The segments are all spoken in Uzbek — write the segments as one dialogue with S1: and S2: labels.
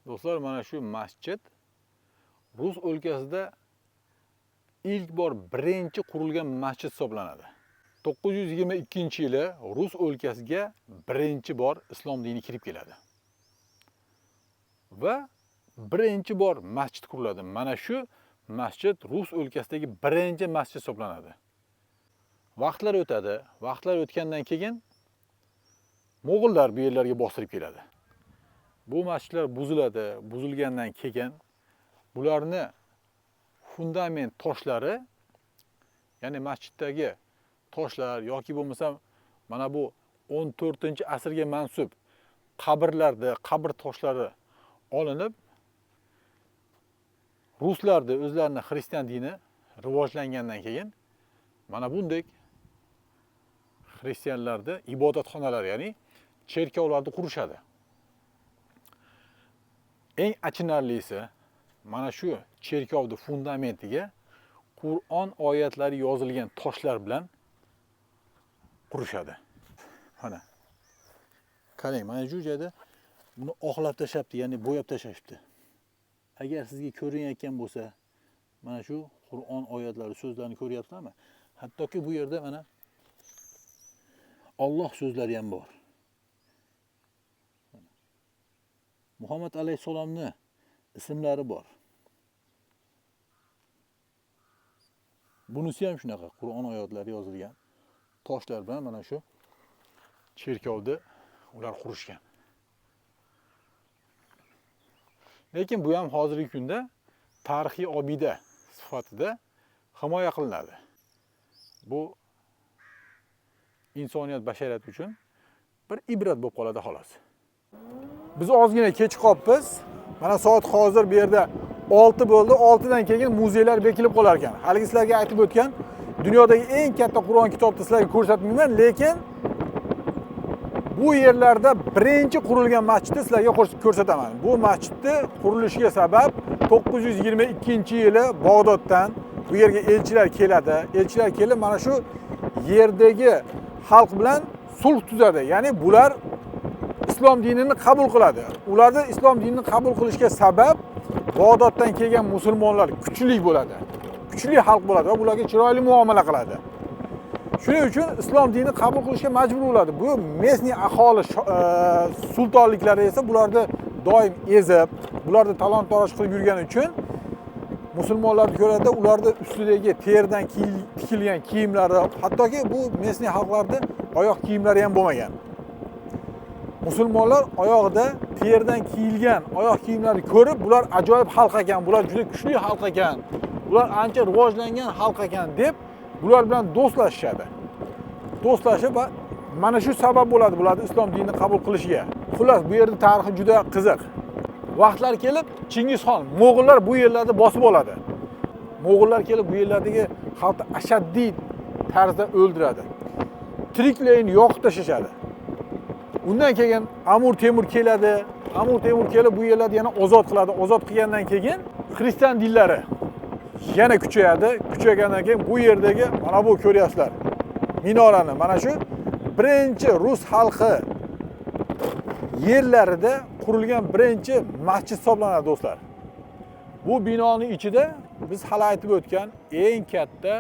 S1: Do'stlar, mana shu masjid Rus o'lkasida ilk bor birinchi qurilgan masjid hisoblanadi. 922-yili Rus o'lkasiga birinchi bor islom dini kirib keladi. Va birinchi bor masjid quriladi. Mana shu masjid Rus o'lkasidagi birinchi masjid hisoblanadi. Vaqtlar o'tadi. Vaqtlar o'tgandan keyin mo'g'ullar bu yerlarga bostirib keladi. Bu masjidlar buziladi. Buzilgandan keyin bularni fundament toshlari, ya'ni masjiddagi toshlar yoki bo'lmasam mana bu 14-asrga mansub qabrlarda qabr toshlari olinib, ruslarda o'zlarini xristian dini rivojlangandan keyin mana bunday xristianlarda ibodatxonalar, ya'ni cherkovlarni qurishadi. Eng achinarlisi, mana shu cherkovning fundamentiga Qur'on oyatlari yozilgan toshlar bilan qurishadi. Mana. Qarang, mana shu joyda buni oqlab tashlabdi, ya'ni bo'yab tashlashibdi. Agar sizga ko'rinayotgan bo'lsa, mana shu Qur'on oyatlari so'zlarini ko'ryapsizlarmi? Hattoki bu yerda mana Alloh so'zlari ham bor. Muhammad alayhissalomning ismlari bor. Bunisi ham shunaqa Qur'on oyatlari yozilgan toshlar bilan mana shu cherkovni ular qurishgan. Lekin bu ham hozirgi kunda tarixiy obida sifatida himoya qilinadi. Bu insoniyat bashariyati uchun bir ibrat bo'lib qoladi xolos. Biz ozgina kech qolibmiz. Mana soat hozir bu yerda 6 bo'ldi. 6 dan keyin muzeylar bekilib qolar ekan. Haligi sizlarga aytib o'tgan dunyodagi eng katta Qur'on kitobni sizlarga ko'rsatmayman, lekin bu yerlarda birinchi qurilgan masjidni sizlarga ko'rsataman. Bu masjidni qurilishiga sabab 922-yili Bag'doddan bu yerga elchilar keladi. Elchilar kelib mana shu yerdagi xalq bilan sulh tuzadi. Ya'ni bular islom dinini qabul qiladi. Ularni islom dinini qabul qilishga sabab Bag'doddan kelgan musulmonlar kuchli bo'ladi. Kuchli xalq bo'ladi va bularga chiroyli muomala qiladi. Shuning uchun islom dinini qabul qilishga majbur bo'ladi. Bu местный aholi sultonliklari esa bularni doim ezib, bularni talon-taroj qilib yurgani uchun musulmonlarni ko'radi, ularni ustidagi teridan tikilgan kiyimlari, hattoki bu местный xalqlarda oyoq kiyimlari ham bo'lmagan. Musulmonlar oyog'ida teridan kiyilgan oyoq kiyimlarini ko'rib, bular ajoyib xalq ekan, bular juda kuchli xalq ekan, bular ancha rivojlangan xalq ekan deb bular bilan do'stlashishadi. Do'stlashib va mana shu sabab bo'ladi bularni islom dinini qabul qilishiga. Xullas, bu yerning tarixi juda qiziq. Vaqtlar kelib Chingizxon, mo'g'ullar bu yerlarni bosib oladi. Mo'g'ullar kelib bu yerlardagi xalqni ashaddiy tarzda o'ldiradi. Tiriklayin yoqib tashlashadi. Undan keyin Amir Temur keladi. Amir Temur kelib bu yerlarni yana ozod qiladi. Ozod qilgandan keyin xristian dinlari yana kuchayadi. Kuchaygandan keyin bu yerdagi mana bu ko'ryapsizlar minorani, mana shu birinchi rus xalqi yerlarida qurilgan birinchi masjid hisoblanadi do'stlar. Bu binoning ichida biz hali aytib o'tgan eng katta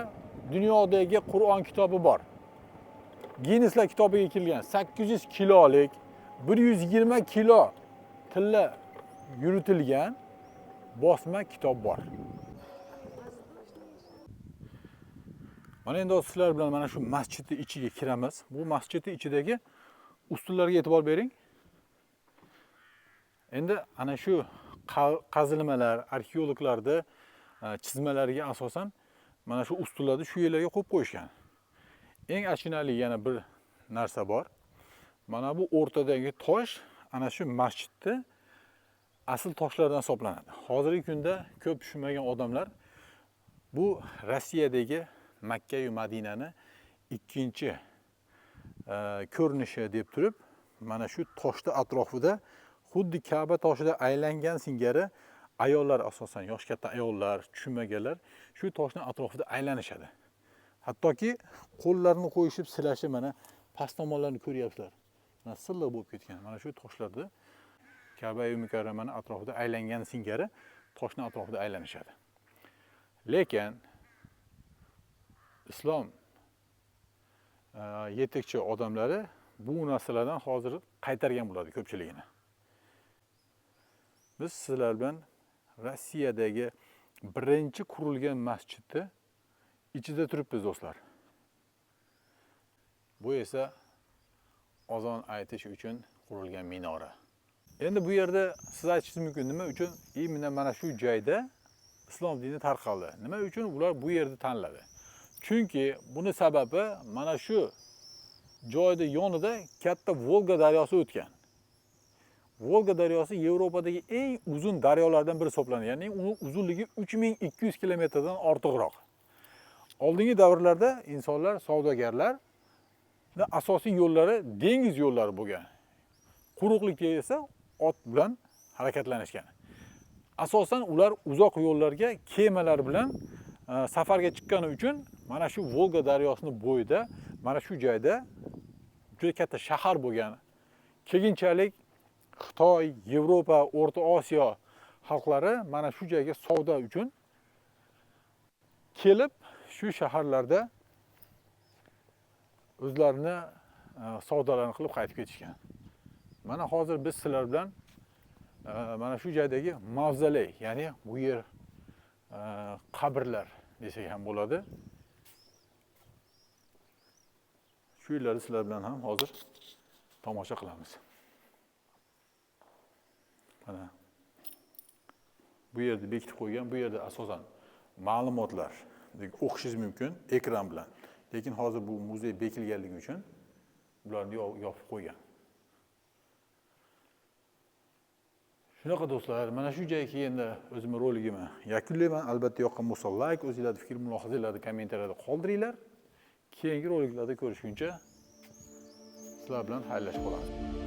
S1: dunyodagi Qur'on kitobi bor. Ginneslar kitobiga kirilgan 800 kilolik, 120 kilo tilla yuritilgan bosma kitob bor. Mana endi sizlar bilan mana shu masjidning ichiga kiramiz. Bu masjidning ichidagi ustunlarga e'tibor bering. Endi ana shu qazilmalar, arxeologlarda chizmalariga asosan mana shu ustunlarni shu yerlarga qo'yib qo'yishgan. Eng achinarli yana bir narsa bor. Mana bu o'rtadagi tosh ana shu masjidni asl toshlardan hisoblanadi. Hozirgi kunda ko'p tushunmagan odamlar bu Rossiyadagi Makka va Madinani ikkinchi ko'rinishi deb turib, mana shu toshni atrofida xuddi Ka'ba toshida aylangan singari ayollar, asosan yosh katta ayollar, tushunmaganlar shu toshni atrofida aylanishadi. Hattoki qo'llarini qo'yishib silashib mana past tomonlarini ko'ryapsizlar. Mana silliq bo'lib ketgan mana shu toshlarda Ka'bai mukarramani atrofida aylangan singari toshni atrofida aylanishadi. Lekin islom yetakchi odamlari bu narsalardan hozir qaytargan bo'ladi ko'pchiligini. Biz sizlar bilan Rossiyadagi birinchi qurilgan masjidni ichida turibmiz do'stlar. Bu esa azon aytish uchun qurilgan minora. Endi bu yerda siz aytishingiz mumkin, nima uchun именно mana shu joyda islom dini tarqaldi? Nima uchun ular bu yerni tanladi? Chunki buni sababi mana shu joyda yonida katta Volga daryosi o'tgan. Volga daryosi Yevropadagi eng uzun daryolardan biri hisoblanadi. Ya'ni uni uzunligi 3200 kilometrdan ortiqroq. Oldingi davrlarda insonlar, savdogarlar asosiy yo'llari dengiz yo'llari bo'lgan. Quruqlikda esa ot bilan harakatlanishgan. Asosan ular uzoq yo'llarga kemalar bilan safarga chiqqani uchun mana shu Volga daryosining bo'yida, mana shu joyda juda katta shahar bo'lgan. Keyinchalik Xitoy, Yevropa, O'rta Osiyo xalqlari mana shu joyga savdo uchun kelib, shu shaharlarda o'zlarini savdolarini qilib qaytib ketishgan. Mana hozir biz sizlar bilan mana shu joydagi mavzoley, ya'ni bu yer qabrlar desak ham bo'ladi. Shu yerlarni sizlar bilan ham hozir tomosha qilamiz. Mana bu yerda bekitib qo'ygan, bu yerda asosan ma'lumotlar o'qishingiz mumkin ekran bilan. Lekin hozir bu muzey bekilganligi uchun ularni yopib qo'ygan. Shunaqa do'stlar, mana shu joyga kelganda o'zimni roligimni yakunlayman. Albatta yoqqan bo'lsa like, o'zingizlarning fikr mulohazalarni kommentariyada qoldiringlar. Keyingi roliklarda ko'rishguncha sizlar bilan xayrlashib qolamiz.